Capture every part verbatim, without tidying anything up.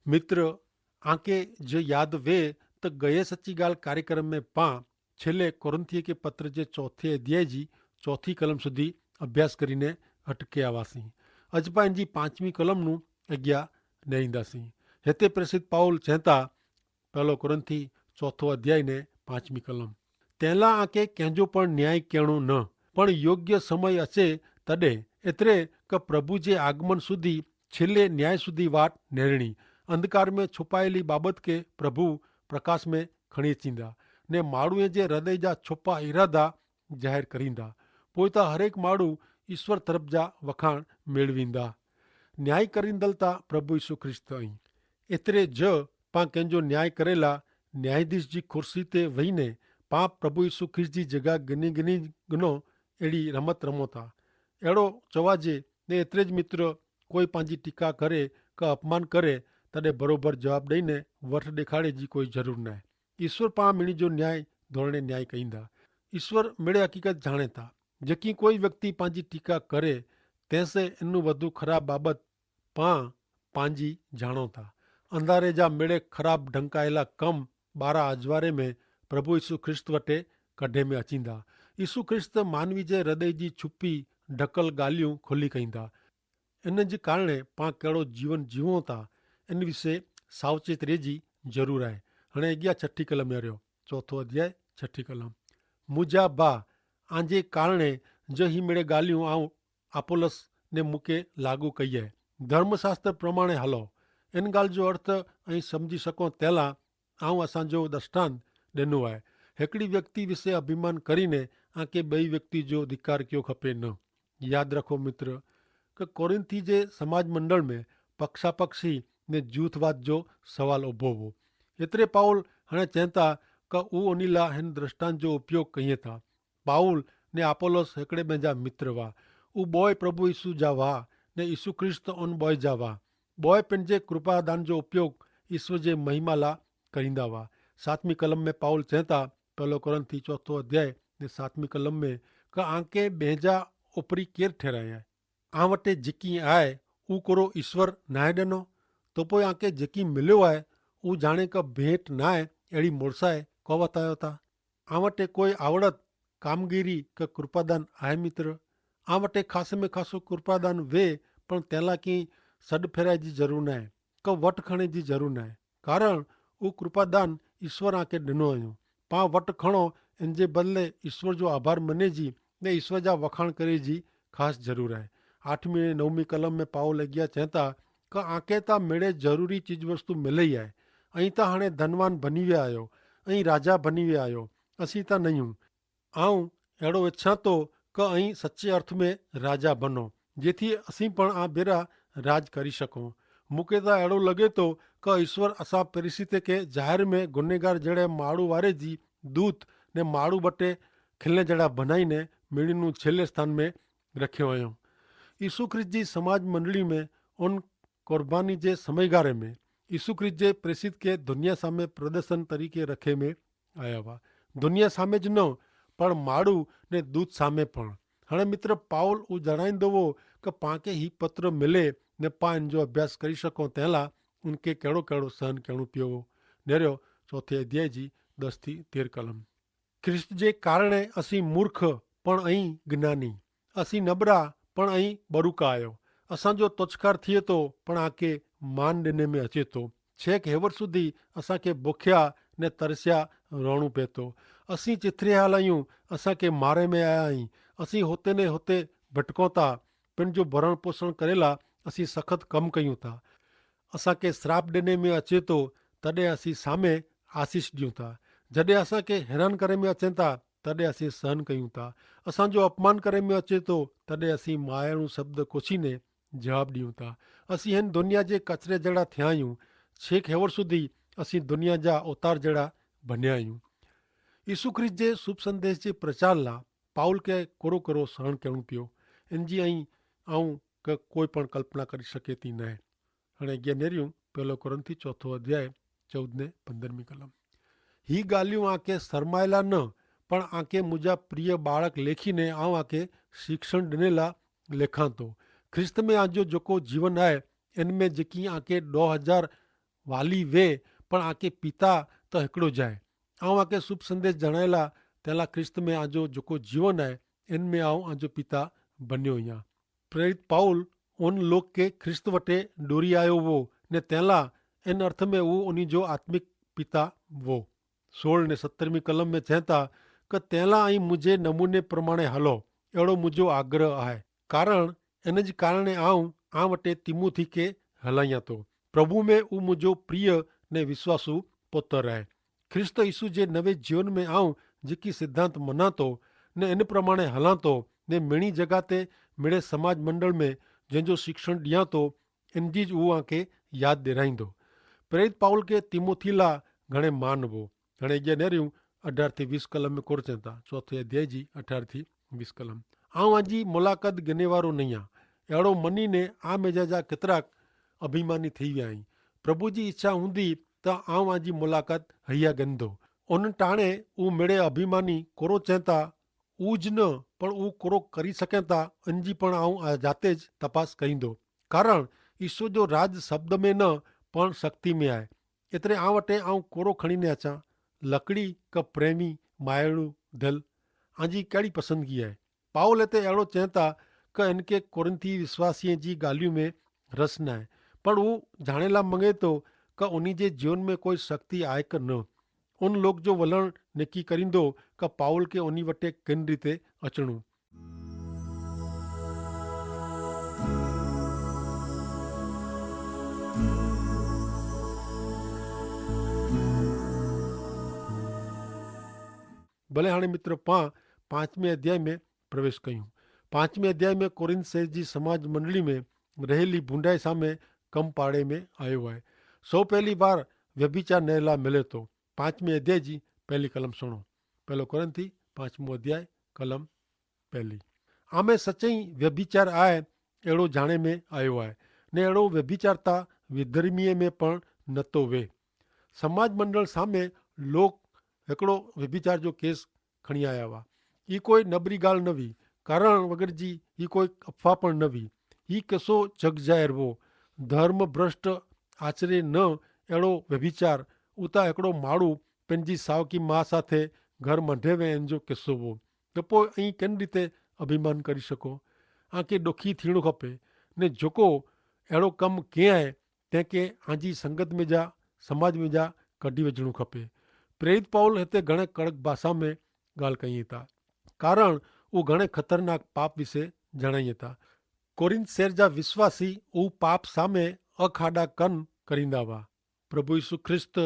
મિત્ર, આંકે જો યાદ વે તો ગયે સચ્ચી ગાલ કાર્યક્રમ મેં પાં છેલ્લે કોરિંથીય કે પત્ર જે ચોથે અધ્યાય જી ચોથી કલમ સુધી અભ્યાસ કરીને અટકે આવાસી. અજ પાં એનજી પાંચમી કલમનું અજ્ઞા નેરીંદા સી. હેતે પ્રેસિત પાઉલ ચેંતા, પહેલો કોરિંથી ચોથો અધ્યાય ને પાંચમી કલમ. તેલા આંકે કહેંજો પણ ન્યાય કહેણું ન, પણ યોગ્ય સમય અસે તદે, એતરે કે પ્રભુ જે આગમન સુધી છેલ્લે ન્યાય સુધી વાટ નેરણી. અંધકાર મેં છુપાયેલી બાબત કે પ્રભુ પ્રકાશ મેં ખણી ચીંદા, ને માળુએ જે હૃદય જા છુપા ઇરાદા જાહેર કરીંદા. પોઈતા હરેક માળુ ઈસ્વર તરફ જા વખાણ મેળવીંદા. ન્યાયી કરીંદલ તા પ્રભુ ઈસુ ખ્રિસ્ત અહીં. એતરે જ પાં કેન જો ન્યાય કરેલા ન્યાયાધીશ જી ખુરશી તે વહીને પાં પ્રભુ ઈસુ ખ્રિસ્ત જી જગા ગની ગની ગનો એડી રમત રમો તા. એડો ચોવાજે, ને એતરે જ મિત્ર કોઈ પાંજી ટીકા કરે કે અપમાન કરે, તદે બરોબર જવાબ દઈને વર્થ દેખાડે જી કોઈ જરૂર નાય. ઈસ્વર પાં મિણી જો ન્યાય ધોરણે ન્યાય કહીંદા. ઈસ્વર મેળે હકીકત જાણે તા. જેકી કોઈ વ્યક્તિ પાંજી ટીકા કરે, તેસે એનનું વધુ ખરાબ બાબત પાં પાંજી જાણો તા. અંધારે જા મેળે ખરાબ ઢંકાયેલા કમ બારા અજવારે મેં પ્રભુ ઈસુ ખ્રિસ્ત વટે કઢે મેં અચીંદા. ઈસુ ખ્રિસ્ત માનવી જે હૃદય જી છુપી ઢકલ ગાલિયું ખોલી કહીંદા. એન જે કારણે પાં કેડો જીવન જીવો તા એન વિશે સાવચેત રેજી જરૂર આય. હણે અગિયા છઠી કલમ મેં રહ્યો, ચોથો અધ્યાય, છઠી કલમ. મુજા ભા, આંજે કારણે જો હી મેળે ગાલિયું આઉં આપ પોલસ ને મુકે લાગુ કહિયે. ધર્મશાસ્ત્ર પ્રમાણે હલો. એન ગાલ જો અર્થ અહીં સમઝી શકો તેલા આઉં અસાંજો દર્ષ્ટાંત દેનો આય. હેકડી વ્યક્તિ વિશે અભિમાન કરીને આંકે બઈ વ્યક્તિ જો ધિક્કાર કયો ખપે ન. યાદ રાખો મિત્ર, કે કોરિંથી જે સમાજ મંડળ મેં પક્ષાપક્ષી ને જૂથવાદ જો સવાલ ઉભો હો. એતરે પાઉલ હણે ચેંતા કે ઉ અનિલા હેન દ્રષ્ટાંત જો ઉપયોગ કહિયે થા. પાઉલ ને આપ પોલસ હેકડ઼ે બેંજા મિત્ર વા. ઉ બોય પ્રભુ ઈસુ જા વા, ને ઈસુ ખ્રિસ્ત ઓન બોય જા વા. બોય પેનજે કૃપાદાન જો ઉપયોગ ઈસુ જે મહિમાલા કરીંદા વા. સાતમી કલમ મેં પાઉલ ચેંતા, પહેલો કોરિંથી ચોથો અધ્યાય ને સાતમી કલમ મેં, કે આંકે બેંજા ઉપરી કેર ઠેરાયા? આંવટે જેકી આય ઉકરો ઈસ્વર નાય ડેનો? તો પોય આંકે જેકી મિલ્યો આય ઉજાણે કે ભેંટ નાય એડી મોરસાએ કોવતાયો તા? આંવટે કોઈ આવડત, કામગીરી કે કૃપાદાન આય મિત્ર? આંવટે ખાસે મેં ખાસો કૃપાદાન વે, પણ તેલા કી સડફેરાય જી જરૂર નાય, કે વટખણે જી જરૂર નાય. કારણ ઉકૃપાદાન ઈસ્વર આંકે ડેનો અયો. પાં વટખણો એન જે બદલે ઈસ્વર જો આભાર મને જી ને ઈસ્વર જા વખાણ કરે જી ખાસ જરૂર હૈ. આઠમી અને નવમી કલમ મેં પાઉલ અગિયા ચેંતા, કે આંકે તા મેળે જરૂરી ચીજવસ્તુ મેલે હૈ. અહીં તા હણે ધનવાન ભનીવે આયો, અહીં રાજા ભનીવે આયો. અસી તા નહીં. આઉં એડો ઇચ્છા તો કે અહીં સચ્ચે અર્થ મેં રાજા ભનો, જેથી અસી પણ આ ભેરા રાજ કરી શકો. મુકે તા એડો લગે તો કે ઈસ્વર અસા પરિસ્થિતિ કે જાહેર મેં ગુનેગાર જેડે માડૂ વારે જી દૂત ને માડૂ બટે ખિલને જેડા ભનાઈ ને મેળીનું છેલ્લે સ્થાન મેં રખ્યો અયો. ઈસુ ખ્રિસ્ત જી સમાજ મંડળી મેં ઉન કોરબાની જે સમયગારે મેં ઈસુ ખ્રિસ્ત જે પ્રેસિત કે દુનિયા સામે પ્રદર્શન તરીકે રખે મેં આયા વા. દુનિયા સામે જ ન, પણ માડૂ ને દૂત સામે પણ. હણે મિત્ર પાઉલ ઉજાણાઈ દવો કે પાંકે હી પત્ર મિલે ને પાં જો અભ્યાસ કરી શકો તેલા ઉનકે કેડો કેડો સહન કેણું પ્યોવો. નેર્યો ચોથે અધ્યાય જી દસ થી તેર કલમ. ખ્રિસ્ત જે કારણે અસી મૂર્ખ પણ અહીં જ્ઞાની, અસી નબરા પણ અહીં બરુકા આયો. અસાંજો તોછકાર થિયે તો પણ આકે માન દેને મેં અચેતો. છેક હેવર સુધી અસાંકે ભોખ્યા ને તરસ્યા રોણું પેતો. અસી ચિથરે હાલ અયું, અસાંકે મારે મેં આયા અહીં. અસી હોતે ને હોતે ભટકોતા, પણ જો ભરણ પોષણ કરેલા અસી સખત કમ કહ્યું તા. અસાંકે શ્રાપ દેને મેં અચેતો તદે અસી સામે આશીસ દિયું તા. જદે અસાંકે હેરાન કરે મેં અચેતા તદે અસી સહન કહ્યું તા. અસાંજો અપમાન કરે મેં અચેતો તદે અસી માયાનું શબ્દ કોછી ને જવાબ દિયું તા. અસી હેન દુનિયા જે કચરે જેડા થ્યાયું. છેક હેવર સુધી અસી દુનિયા જા ઓતાર જેડા ભન્યાયું. ઈસુ ખ્રિસ્ત જે શુભ સંદેશ જે પ્રચાર લા પાઉલ કે કોરો કોરો સહન કહેણું પ્યો. એન જી અહીં આઉં કે કોઈ પણ કલ્પના કરી શકેતી નાય. અને અગિયા નેર્યું પહેલો કોરિંથી ચોથો અધ્યાય ચૌદ ને પંદરમી કલમ. હી ગાલિયું આંકે શરમાયેલા ન, પણ આંકે મુજા પ્રિય બાળક લેખીને આઉં આંકે શિક્ષણ ડનેલા લેખાંતો. ખ્રિસ્ત મેં આજો જોકો જીવન આય એન મેં જેકી આંકે દો હજાર વાલી વે, પણ આકે પિતા તો હેકડો જાય. આઉં આકે શુભ સંદેશ જણાયેલા તેલા ખ્રિસ્ત મેં આજો જોકો જીવન હૈ, એન મેં આઉં આજો પિતા બન્યો હિયા. પ્રેરિત પાઉલ ઉન લોક કે ખ્રિસ્ત વટે ડોરી આયો વો, ને તેલા એન અર્થ મેં ઉ ઉની જો આત્મિક પિતા વો. સોળ ને સત્તરમી કલમ મેં ચેંતા કે તેલા અહીં મુઝે નમૂને પ્રમાણે હલો, એડો મુઝો આગ્રહ આય. કારણ એન જ કારણે આઉં આ વટે તિમોથી કે હલાઈયા તો. પ્રભુ મેં ઉ મુઝો પ્રિય ને વિશ્વાસુ પોતર આય. ખ્રિસ્ત ઈસુ જે નવે જીવન મેં આઉં જેકી સિદ્ધાંત મનાતો ને એન પ્રમાણે હલાંતો ને મેણી જગાતે મેળે સમાજ મંડળ મેં જેન જો શિક્ષણ દિયાતો એન જી જ ઉઆ કે યાદ દેરાઈંદો. પ્રેરિત પાઉલ કે તિમોથી લા ઘણે માન વો. ઘણે અગિયા નેર્યું અઢાર થી વીસ કલમ મેં કોરચેતા ચોથે અધ્યાય જી અઢાર થી વીસ કલમ. આઉં આજી મુલાકાત ગનેવારો નહિયા એડો મની ને આ મેજા જા કેતરાક અભિમાની થઈ વ્યા હૈં. પ્રભુ જી ઇચ્છા હુંદી તો આઉં આજી મુલાકાત હૈયા ગંદો. ઉન ટાણે ઉં મેડે અભિમાની કોરો ચેંતા ઉજ ન પણ ઉં કોરો કરી સકેંતા. અંજી પણ આઉં આ જાતે જ તપાસ કહીંદો. કારણ ઈસુ જો રાજ શબ્દ મેં ન પણ શક્તિ મેં આય. એતરે આ વટે આઉં કોરો ખણીને અચાં લકડી કે પ્રેમી માયણું ધલ આજી કહેડી પસંદગી આય? પાઉલ એતે એડો ચેંતા કે એનકે કોરિંથી વિશ્વાસીય જી ગાલિયું મેં રસ નાય. પણ ઉં જાણેલા મંગે તો કે ઉની જે જીવન મેં કોઈ શક્તિ આય કે ન? ઉન લોક જો વલણ નેકી કરીંદો કે પાઉલ કે ઉની વટે કેન રીતે અચણું? ભલે હાણે મિત્ર પાં પાંચમે અધ્યાય મેં પ્રવેશ કહ્યું. પાંચમે અધ્યાય મેં કોરિંથ શહેર જી સમાજ મંડળી મેં રહેલી ભૂંડાઈ સામે કમ પાડે મેં આયો હૈ. સૌ પહેલી વાર વ્યભિચાર નહેલા મિલે તો પાંચમે અધ્યાય જી પહેલી કલમ સુણો. પહેલો કોરિંથી પાંચમો અધ્યાય કલમ પહેલી. આમે સચ્ચી વ્યભિચાર આય એડો જાણે મેં આયો હૈ, ને એડો વ્યભિચારતા વિધર્મીય મેં પણ નતો વે. સમાજ મંડળ સામે લોક હેકડો વ્યભિચાર જો કેસ ખણિયા આયા વા. હી કોઈ નબરી ગાલ નવી. કારણ વગર જી હી કોઈ અફવા પણ નવી. હી કેસો જગ જાહેર વો. ધર્મ ભ્રષ્ટ આચરે ન એડો વ્યભિચાર. ઉતા હેકડો માડૂ પેનજી સાવકી મા સાથે ઘર મંઢેવે એન જો કેસો વો. તો પોય અહીં કેન રીતે અભિમાન કરી શકો? આંકે ડોખી થીણું ખપે. ને જોકો એડો કમ કે આય તેંકે આંજી સંગત મેં જા સમાજ મેં જા કઢ઼ી વજણું ખપે. પ્રેરિત પાઉલ હતે ઘણે કડક ભાષા મેં ગાલ કહીં તા. કારણ ઉં ઘણે ખતરનાક પાપ વિશે જણાઈ તા. કોરિંથ શહેર જા વિશ્વાસી ઉં પાપ સામે અખાડા કન કરીંદા વા. પ્રભુ ઈસુ ખ્રિસ્ત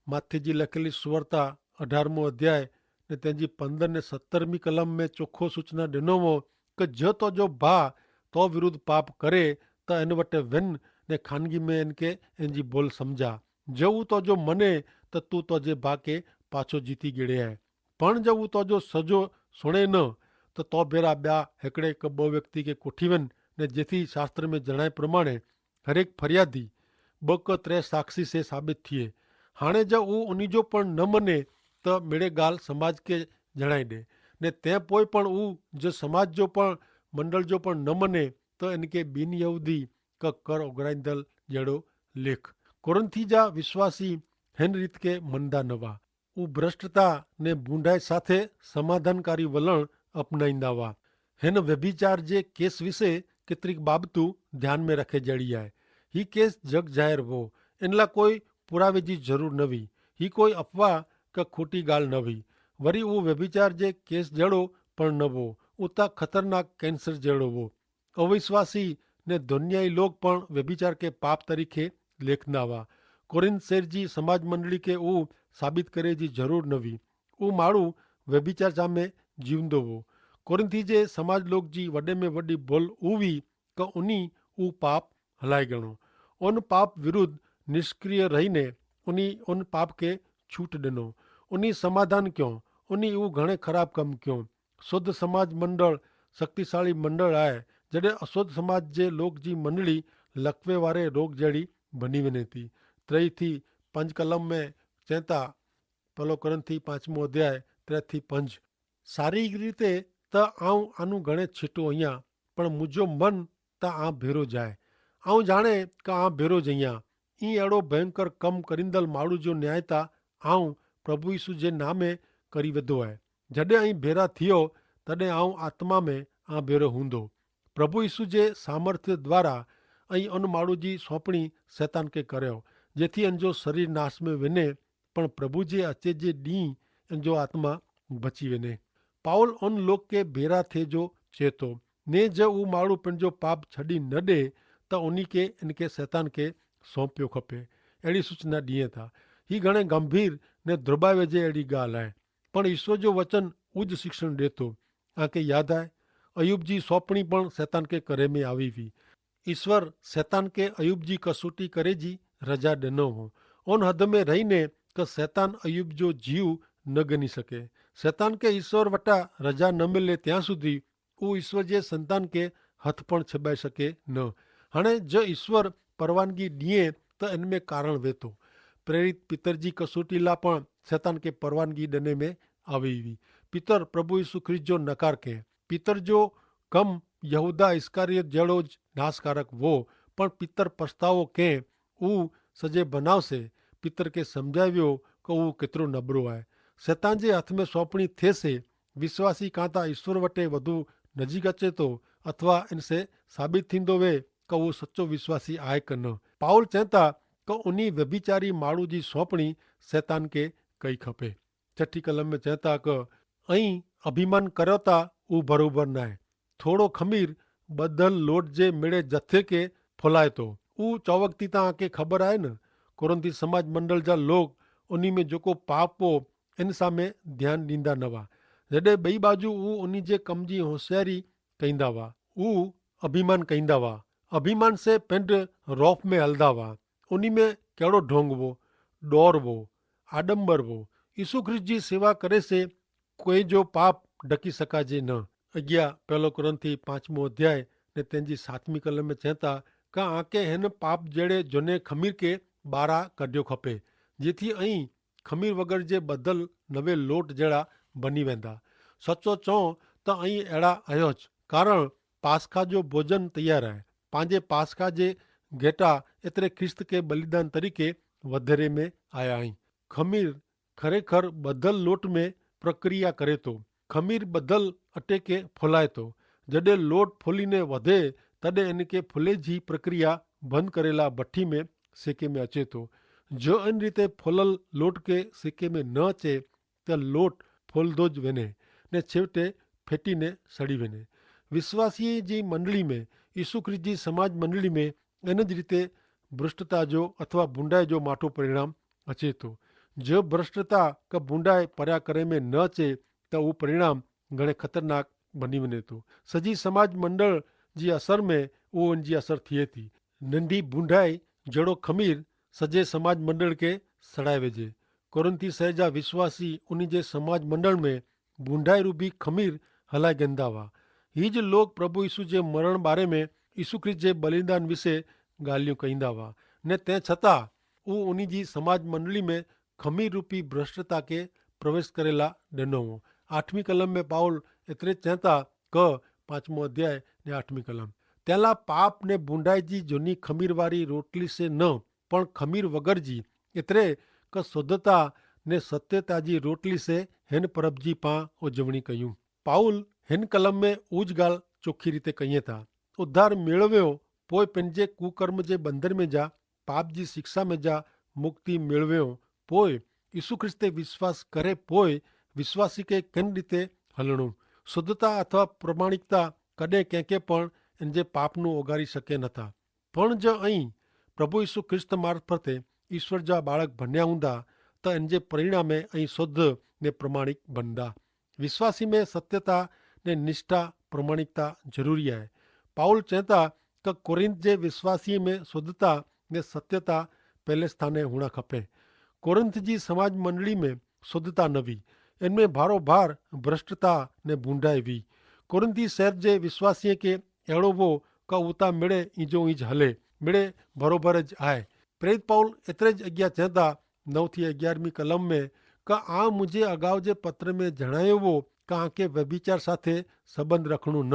માથે જી લખેલી સુવર્તા અઢારમો અધ્યાય ને તેની પંદર ને સત્તરમી કલમ મેં ચોખો સૂચના દેનો વો, કે જો તો જો ભા તો વિરુદ્ધ પાપ કરે તો એન વટે વેન ને ખાનગી મેં એન કે એન જી બોલ સમઝા. જેવું તો જો મને તો તું તો જે ભા કે પાછો જીતી ગેડે હૈ. પણ જેવું તો જો સજો સુણે ન તો તો ભેરા બ્યા હેકડ઼ે કે બહ વ્યક્તિ કે કોઠી વેન ને જેથી શાસ્ત્ર મેં જણાય પ્રમાણે હરેક ફરિયાદી બહ કે ત્રે સાક્ષી સે સાબિત થિયે. હાણે જો ઉં ઉની જો પણ ન મને તો મેડે ગાલ સમાજ કે જણાઈ દે. ને તે પોય પણ ઉં જો સમાજ જો પણ મંડળ જો પણ ન મને તો એન કે બિનયહૂદી કે કર ઓગરાઈંદલ જેડો લેખ. કોરિંથી જા વિશ્વાસી હેન રીત કે મનદા નવા. ઉં ભ્રષ્ટતા ને ભૂંડાઈ સાથે સમાધાનકારી વલણ અપનાઈંદા વા. હેન વ્યભિચાર જે કેસ વિશે કેતરિક બાબતું ધ્યાન મેં રખે જેડી આય. હી કેસ જગ જાહેર વો. એનલા કોઈ પુરાવે જી જરૂર નવી. હી કોઈ અફવા કે ખોટી ગાલ નવી. વરી ઉં વ્યભિચાર જે કેસ જેડો પણ નવો. ઉતા ખતરનાક કેન્સર જેડો વો. અવિશ્વાસી ને ધોન્યાઈ લોગ પણ વ્યભિચાર કે પાપ તરીકે લેખના વા. કોરિંથ શહેર જી સમાજ મંડળી કે ઉં સાબિત કરે જી જરૂર નવી. ઉં માણું વ્યભિચાર સામે જીવંદો વો. કોરિંથી જે સમાજ લોગ જી વડે મેં વડી ભોલ ઉવી કે ઉની ઉં પાપ હલાઈ ગણો. ઉન પાપ વિરુદ્ધ નિષ્ક્રિય રહીને ઉની ઉન પાપ કે છૂટ દેનો. ઉની સમાધાન ક્યો. ઉની ઉં ઘણે ખરાબ કમ ક્યો. શુદ્ધ સમાજ મંડળ શક્તિશાળી મંડળ આય. જડે અશુદ્ધ સમાજ જે લોક જી મંડળી લખવે વારે રોગ જેડી ભની વેને તી. ત્રય થી પંજ કલમ મેં ચેતા. પલો કોરિંથી પાંચમો અધ્યાય ત્રય થી પંજ. સારી રીતે તો આઉં આનું ઘણે છીટો અહિયા, પણ મુજો મન તો આ ભેરો જાય. આઉં જાણે કે આ ભેરો જહિયા. ઈ એડો ભયંકર કમ કરીંદલ માણુ જો ન્યાયતા આઉં પ્રભુ ઈસુ જે નામે કરી વેધો હૈ. જડે અહીં ભેરા થિયો તદે આઉં આત્મા મેં આ ભેરો હુંદો. પ્રભુ ઈસુ જે સામર્થ્ય દ્વારા અહીં અનમાણુ જી સોંપણી સૈતાન કે કર્યો, જેથી અનજો શરીર નાશ મેં વેને, પણ પ્રભુ જે અચે જે દી અનજો આત્મા બચી વેને. પાઉલ અન લોક કે ભેરા થે જો ચેતો, ને જે ઉ માણુ પણ જો પાપ છડી ન દે, તો ઉની કે એનકે સૈતાન કે સોંપ્યો ખપે. એડી સૂચના દિયે થા. હી ઘણે ગંભીર ને ધ્રુબાવે જે એડી ગાલ હૈ. પણ ઈસવ જો વચન ઉજ શિક્ષણ દેતો. આકે યાદ આય, અયૂબ જી સોંપણી પણ સૈતાન કે કરે મેં આવી વી. ઈસવ સૈતાન કે અયૂબ જી કસોટી કરે જી રજા દેનો હો. ઓન હદ મેં રહી ને કે સૈતાન અયૂબ જો જીવ ન ગની શકે. સૈતાન કે ઈસવ વટા રજા ન મિલે ત્યાં સુધી ઉ ઈસવ જે સંતાન કે હથ પણ છબાઈ શકે ન. હણે જો ઈસવ પરવાનગી દિયે, તો એન મેં કારણ વેતો. પ્રેરિત પિતર જી કસોટી લા પણ સૈતાન કે પરવાનગી દેને મેં આવે વી. પિતર પ્રભુ ઈસુ ખ્રિસ્ત જો નકાર કે. પિતર જો કમ યહૂદા ઇસ્કારિયત જેડો જ નાસકારક વો, પણ પિતર પસ્તાવો કે ઉ સજે ભનાવસે. પિતર કે સમઝાવ્યો કે ઉ કેતરો નબરો આય. સૈતાન જે હથ મેં સોંપણી થેસે. વિશ્વાસી કાંતા ઈસવ વટે વધુ નજીક અચેતો, અથવા એનસે સાબિત થીંદો વે કે ઉ સચો વિશ્વાસી આય કે ન. પાઉલ ચેંતા કે ઉની વ્યભિચારી માણુ જી સોંપણી સૈતાન કે કઈ ખપે. છઠી કલમ મેં ચેંતા કે અહીં અભિમાન કરોતા ઉ ભરોભર નાય. થોડો ખમીર બધલ લોટ જે મેળે જથે કે ફોલાય તો ઉ ચોવકતી તા આકે ખબર આય ન. કોરિંથી સમાજ મંડળ જા લોગ ઉની મેં જોકો પાપ વો એન સામે ધ્યાન દીંદા નવા. જડે બઈ બાજુ ઉ ઉની જે કમજી હોશિયારી કહીંદા વા, ઉ અભિમાન કહીંદા વા. અભિમાન સે પેંડ રોફ મેં હલદા વા. ઉની મેં કેડો ઢોંગ વો, ડોર વો, આડંબર વો. ઈસુ ખ્રિસ્ત જી સેવા કરે સે કોઈ જો પાપ ઢકી સકાજે ન. અગિયા પહેલો કોરિંથી પાંચમો અધ્યાય ને તેની સાતમી કલમ મેં ચેંતા, કા આકે હેન પાપ જેડે જોને ખમીર કે બારા કઢ્યો ખપે, જેથી અહીં ખમીર વગર જે બધલ નવે લોટ જેડા બની વેંદા. સચો ચો તો અહીં એડા અયો જ, કારણ પાસખા જો ભોજન તૈયાર હૈ. પાંજે પાસખા જે ગેટા એતરે ખ્રિસ્ત કે બલિદાન તરીકે વધેરે મેં આયા અહીં. ખમીર ખરેખર બધલ લોટ મેં પ્રક્રિયા કરે તો. ખમીર બધલ અટે કે ફોલાય તો. જડે લોટ ફોલી ને વધે, તદે એન કે ફોલે જી પ્રક્રિયા બંધ કરેલા ભઠી મેં સેકે મેં અચે તો. જો એન રીતે ફોલલ લોટ કે સેકે મેં ન અચે, તો લોટ ફોલદો જ વેને ને છેવટે ફેટી ને સડી વેને. વિશ્વાસીય જી મંડળી મેં, ઈસુ ખ્રિસ્ત જી સમાજ મંડળી મેં એન જ રીતે ભ્રષ્ટતા જો અથવા ભૂંડાઈ જો માઠો પરિણામ અચે તો. જો ભ્રષ્ટતા કે ભૂંડાઈ પર્યા કરે મેં ન અચે, તો ઉં પરિણામ ઘણે ખતરનાક બની વને તો. સજી સમાજ મંડળ જી અસર મેં ઉં અનજી અસર થિયે થી. નંડી ભૂંડાઈ જેડો ખમીર સજે સમાજ મંડળ કે સડાઈ વેજે. કોરિંથી સહેજા વિશ્વાસી ઉની જે સમાજ મંડળ મેં ભૂંડાઈ રૂપી ખમીર હલાઈ ગેંદા વા. હી જ લોગ પ્રભુ ઈસુ જે મરણ બારે મેં ઈસુ ખ્રિસ્ત જે બલિદાન વિશે ગાલિયું કહીંદા વા. ને તે છતાં ઉં ઉની જી સમાજ મંડળી મેં ખમીર રૂપી ભ્રષ્ટતા કે પ્રવેશ કરેલા ડેનો વો. આઠમી કલમ મેં પાઉલ એતરે ચેંતા ક પાંચમો અધ્યાય ને આઠમી કલમ, તેલા પાપ ને ભૂંડાઈ જી જોની ખમીરવારી રોટલી સે ન, પણ ખમીર વગર જી એતરે કે શોધતા ને સત્યતા જી રોટલી સે હેન પરબ જી પા ઉજવણી કહ્યું. પાઉલ હેન કલમ મેં ઉજ ગાલ ચોખી રીતે કહિયે થા. ઉદ્ધાર મેળવ્યો પોય પેનજે કુકર્મ જે બંધન મેં જા, પાપ જી શિક્ષા મેં જા મુક્તિ મેળવ્યો પોય, ઈસુ ખ્રિસ્તે વિશ્વાસ કરે પોય વિશ્વાસી કે કેન રીતે હલણું? શુદ્ધતા અથવા પ્રમાણિકતા કદે કેંકે પણ એનજે પાપનું ઓગારી શકે નથા. પણ જો અહીં પ્રભુ ઈસુ ખ્રિસ્ત મારફતે ઈસ્વર જા બાળક ભન્યા હુંદા, તો એનજે પરિણામે અહીં શુદ્ધ ને પ્રમાણિક બનદા. વિશ્વાસી મેં સત્યતા ને નિષ્ઠા પ્રમાણિકતા જરૂરી આય. પાઉલ ચેંતા કે કોરિંથ જે વિશ્વાસી મેં શુદ્ધતા ને સત્યતા પહેલે સ્થાને હુણા ખપે. કોરિંથ જી સમાજ મંડળી મેં શુદ્ધતા નવી, એન મેં ભારોભાર ભ્રષ્ટતા ને ભૂંડાઈ વી. કોરિંથી શહેર જે વિશ્વાસીએ કે એડો વો કે ઉતા મેળે ઈંજો ઈંજ હલે, મેળે ભરોભર જ આય. પ્રેરિત પાઉલ એતરે જ અગિયા ચેંતા નવ થી અગિયારમી કલમ મેં કે આ મુઝે અગાઉ જે પત્ર મેં જણાયો વો કે આંકે વ્યભિચાર સાથે સંબંધ રખણું ન.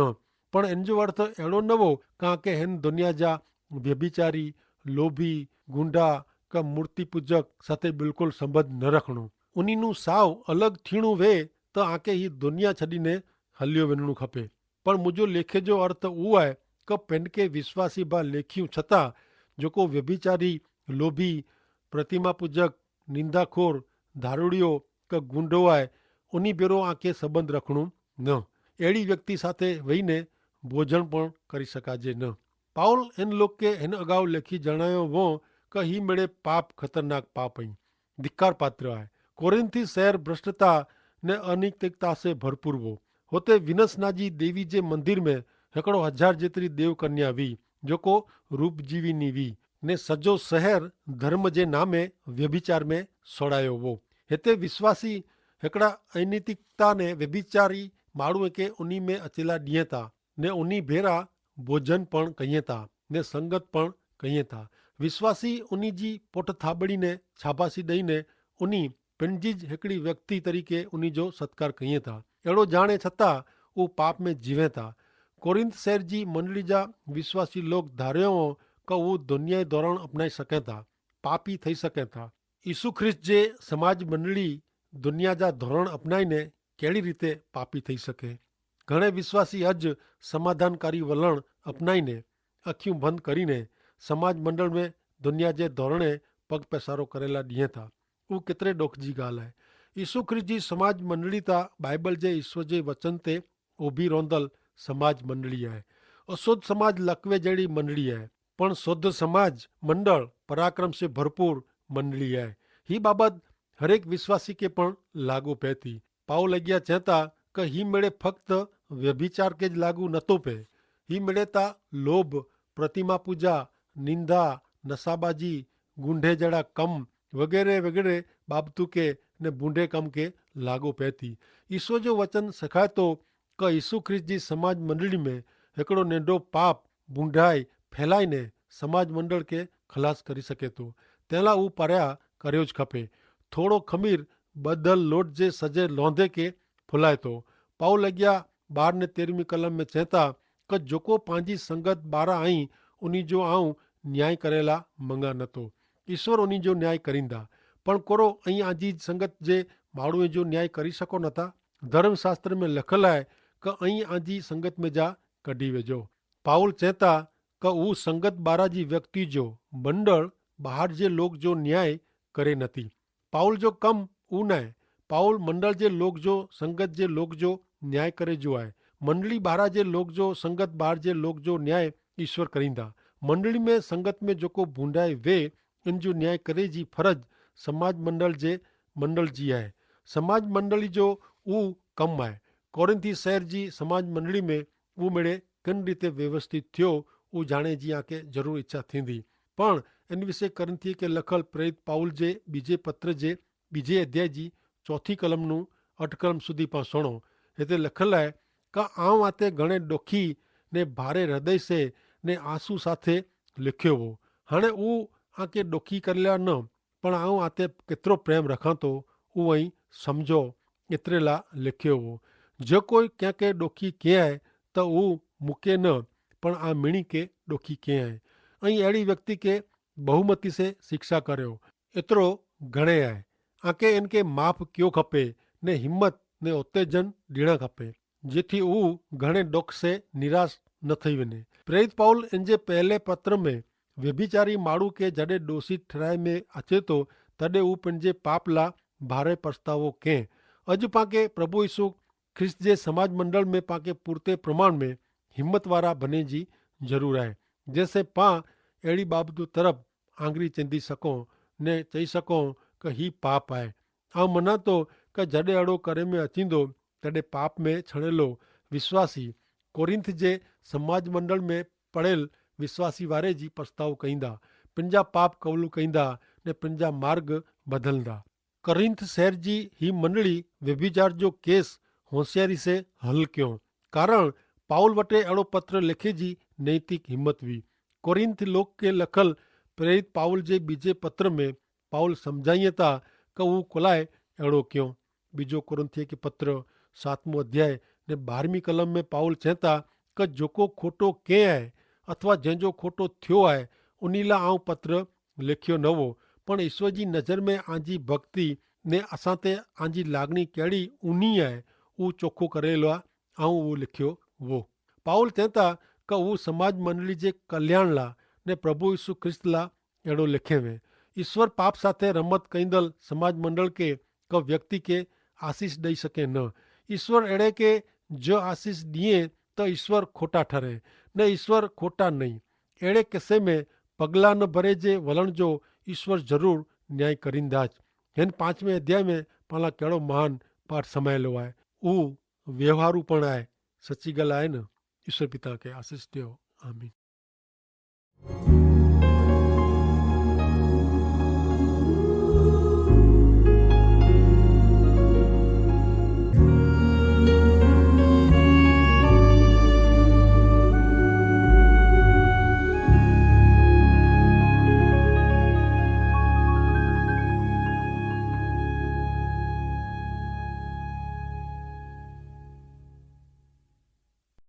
પણ એન જો અર્થ એડો નવો કે આંકે હેન દુનિયા જા વ્યભિચારી, લોભી, ગુંડા કે મૂર્તિપૂજક સાથે બિલકુલ સંબંધ ન રખણો. ઉનીનું સાવ અલગ થીણું વે તો આંકે હી દુનિયા છડીને હલ્યો વેનણું ખપે. પણ મુજો લેખે જો અર્થ ઉ આય કે પેનકે વિશ્વાસી ભા લેખ્યું છતાં જોકો વ્યભિચારી, લોભી, પ્રતિમાપૂજક, નિંદાખોર, ધારુડિયો કે ગુંડો આય, ઉની ભેરો આંકે સંબંધ રખણું ન. એડી વ્યક્તિ સાથે વહીને ભોજન પણ કરી શકાજે ન. પાઉલ એન લોકે એન અગાઉ લેખી જણાયો વો કે હી મેળે પાપ ખતરનાક પાપ અહીં ધિક્કાર પાત્ર આય. કોરિંથી શહેર ભ્રષ્ટતા ને અનૈતિકતા સે ભરપૂર વો. હોતે વિનસનાજી દેવી જે મંદિર મેં હેકડો હજાર જેતરી દેવ કન્યા વી જોકો રૂપજીવી ની વી ને સજો શહેર ધર્મ જે નામે વ્યભિચાર મેં સોડાયો વો. હેતે વિશ્વાસી હેકડા અનૈતિકતા ને વ્યભિચારી માણુએ કે ઉની મેં અચેલા દિયે તા ને ઉની ભેરા ભોજન પણ કહિયે તા ને સંગત પણ કહિયે તા. વિશ્વાસી ઉની જી પોટ થાબડી ને છાબાસી દઈ ને ઉની પંજી જ હેકડી વ્યક્તિ તરીકે ઉની જો સત્કાર કહિયે તા. એડો જાણે છતાં ઉપાપ મેં જીવે તા. કોરિંથ શહેર જી મંડળી જા વિશ્વાસી લોક ધાર્યો કે ઉ દુનિયાઈ ધોરણ અપનાઈ શકે તા, પાપી થઈ શકે તા. ઈસુ ખ્રિસ્ત જે સમાજ મંડળી દુનિયા જા ધોરણ અપનાઈ ને કેડી રીતે પાપી થઈ શકે? ઘણે વિશ્વાસી અજ સમાધાનકારી વલણ અપનાઈ ને અખ્યું ભંધ કરી ને સમાજ મંડળ મેં દુનિયા જે ધોરણે પગ પેસારો કરેલા દિયે થા. ઉં કેતરે ડોખ જી ગાલ હૈ. ઈસુ ખ્રિસ્ત જી સમાજ મંડળી તા બાઈબલ જે ઈસવ જે વચન તે ઉભી રોંધલ સમાજ મંડળી હૈ. અસોધ સમાજ લકવે જેડી મંડળી હૈ. પણ સોધ સમાજ મંડળ પરાક્રમ સે ભરપૂર મંડળી હૈ. હી બાબત હરેક વિશ્વાસી કે પણ લાગુ પૈતી. પાઉલ અગિયા ચેતા કે હી મેડે ફક્ત વ્યભિચાર કે જ લાગુ નતો પે. હી મેડે તા લોભ, પ્રતિમા પૂજા, નિંદા, નસાબાજી, ગુંડે જેડા કમ વગેરે વગેરે બાબતુ કે ને બુંડે કમ કે લાગુ પૈતી. ઈસુ જો વચન સખાય તો કે ઈસુ ખ્રિસ્ત જી સમાજ મંડળી મેં હેકડો નેંડો પાપ બુંડાઈ ફેલાઈ ને સમાજ મંડળ કે ખલાસ કરી સકે તો તેલા ઉપાર્યા કર્યો જ ખપે. થોડો ખમીર બદલ લોટ જે સજે લોંધે કે ફુલાય તો. પાઉલ અગિયા બાર ને તેરમી કલમ મેં ચેતા કે જોકો પાંજી સંગત બારા આઈ ઉની જો આઉં ન્યાય કરેલા મંગા નતો. ઈસવ ઉની જો ન્યાય કરીંદા. પણ કોરો અહીં આજી સંગત જે માણુએ જો ન્યાય કરી સકો નતા? ધર્મશાસ્ત્ર મેં લખલ આય કે અહીં આજી સંગત મેં જા કઢ઼ી વેજો. પાઉલ ચેતા કે ઉં સંગત બારા જી વ્યક્તિ જો મંડળ બહાર જે લોક જો ન્યાય કરે નથી. પાઉલ જો કમ ઉનાય. પાઉલ મંડળ જે લોક જો સંગત જે લોક જો ન્યાય કરે જો આય. મંડળી બારા જે લોક જો સંગત બાર જે લોક જો ન્યાય ઈસ્વર કરીંદા. મંડળી મેં સંગત મેં જોકો ભૂંડાય વે એન જો ન્યાય કરે જી ફરજ સમાજ મંડળ જે મંડળ જી આય. સમાજ મંડળી જો ઉં કમ આય. કોરિંથી શહેર જી સમાજ મંડળી મેં ઉં મેળે કન રીતે વ્યવસ્થિત થયો ઉં જાણે જી આંકે જરૂર ઇચ્છા થીંદી. પણ એન વિશે કોરિંથી કે લખલ પ્રેરિત પાઉલ જે બીજે પત્ર જે બીજે અધ્યાય જી ચોથી કલમનું અઠ કલમ સુધી પાં સુણો. હેતે લખલ આય, કા આઉં આતે ઘણે ડોખી ને ભારે હૃદય સે ને આંસુ સાથે લેખ્યો વો. હણે ઉં આંકે ડોખી કરેલા ન, પણ આઉં આતે કેતરો પ્રેમ રખાં તો ઉં અહીં સમઝો એતરેલા લેખ્યો વો. જો કોઈ ક્યાંકે ડોખી કહેં તો ઉં મુકે ન, પણ આ મિણી કે ડોખી કહેં. અહીં એડી વ્યક્તિ કે બહુમતી સે શિક્ષા કર્યો એતરો ઘણે આય. આંકે એનકે માફ ક્યો ખપે ને હિંમત ને ઉત્તેજન ડિણા ખપે, જેથી ઉં ઘણે ડોખ સે નિરાશ ન થઈ વેને. પ્રેરિત પાઉલ એનજે પહેલે પત્ર મેં વ્યભિચારી માળું કે જડે ડોષિત ઠરાય મેં અચેતો તદે ઉપને જે પાપલા ભારે પસ્તાવો કેહ. અજ પાંકે પ્રભુ ઈસુ ખ્રિસ્ત જે સમાજ મંડળ મેં પાંકે પૂરતે પ્રમાણ મેં હિંમતવારા ભને જી જરૂર આય. જેસે પાં એડી બાબતો તરફ આંગરી ચેંદી સકો ને ચહી સકો કે હી પાપ આય. આવ મનાતો કે જડે અડો કરે મેં અચીંદો તદે પાપ મેં છણેલો વિશ્વાસી કોરિંથ જે સમાજ મંડળ મેં પડેલ વિશ્વાસી વારે જી પસ્તાવ કહીંદા, પંજા પાપ કવલુ કહીંદા ને પંજા માર્ગ બદલદા. કોરિંથ શહેર જી હી મંડળી વ્યભિચાર જો કેસ હોંસિયારી સે હલ ક્યો. કારણ પાઉલ વટે એડો પત્ર લેખે જી નૈતિક હિંમત વી. કોરિંથ લોક કે લખલ પ્રેરિત પાઉલ જે બીજે પત્ર મેં પાઉલ સમઝાઈયે તા કે ઉં કોલાએ એડો ક્યો. બીજો કોરિંથિયે કે પત્ર સાતમો અધ્યાય ને બારમી કલમ મેં પાઉલ ચેંતા કે જોકો ખોટો કેહ આય અથવા જેન જો ખોટો થ્યો આય ઉનીલા આઉં પત્ર લેખ્યો નવો, પણ ઈસ્વર જી નજર મેં આજી ભક્તિ ને અસાં તે આજી લાગણી કેડી ઉની આય, ઉં ચોખો કરેલો આઉં ઉં લેખ્યો વો. પાઉલ તેતા કે ઉં સમાજ મંડળી જે કલ્યાણ લા ને પ્રભુ ઈસુ ખ્રિસ્ત લા એડો લેખે વે. ઈસ્વર પાપ સાથે રમત કૈંદલ સમાજ મંડળ કે કે વ્યક્તિ કે આશીસ દઈ શકે ન. ઈસ્વર એડે કે જો આશીસ દિયે તો ઈસ્વર ખોટા ઠરે, ને ઈસ્વર ખોટા નહીં. એડે કેસે મેં પગલા ન ભરે જે વલણ જો ઈસ્વર જરૂર ન્યાય કરીંદા જ. હેન પાંચમે અધ્યાય મેં પાલા કેડો મહાન પાઠ સમાયેલો આય. ઉવ વ્યવહારુ પણ આય. સચ્ચી ગલ આય ન? ઈસ્વર પિતા કે આશીસ દેવ. આમીન.